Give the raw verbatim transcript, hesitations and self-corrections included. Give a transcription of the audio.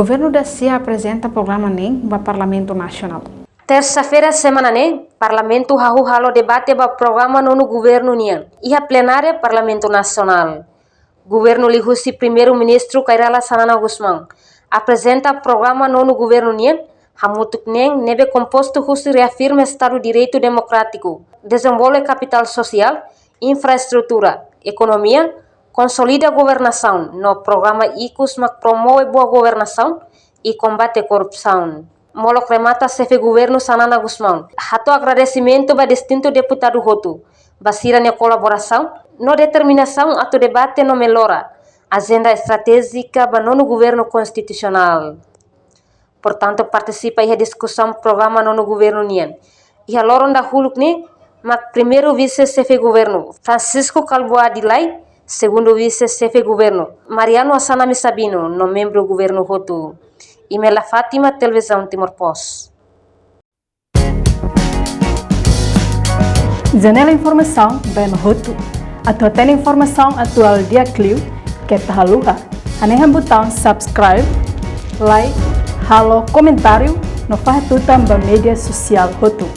Governu dasia aprezenta programa neen ba Parlamentu Nasionál. Tersa-feira semana ne'e, Parlamentu hahú halo debate ba programa nonu governu nian iha plenária Parlamentu Nasionál. Governu liuhusi Primeiru-Ministru Kay Rala Xanana Gusmão aprezenta programa nonu governu nian, hamutuk neen ne'ebé kompostu husi reafirma Estadu Direitu Demokrátiku, dezenvolve kapitál sosiál, infraestrutura, ekonomia, konsolida governasaun, no programa ikus mak promove boa governasaun i kombate korrupsaun. Molok remata, Xefe Governu Xanana Gusmão hato'o agradesimentu ba distintu deputadu hotu ba sira-nia kolaborasaun no determinasaun atu debate no mellora ajenda estratéjika ba nonu governu konstitusionál. Portantu, partisipa iha diskusaun programa nonu governu nian iha loron dahuluk ne'e mak Primeiru Vise-Xefe Governu Francisco Kalbuadi Lay, Segundu Vise-Xefe Governu Mariano Assanami Sabino no membru governu hotu. Imelda Fátima, Televizaun Timor Post. Janela informasaun ba ema hotu. Atu hatene informasaun atuál di'ak liu, keta haluha hanehan butaun subscribe, like, halo komentáriu no fahe tutan ba média sosiál hotu.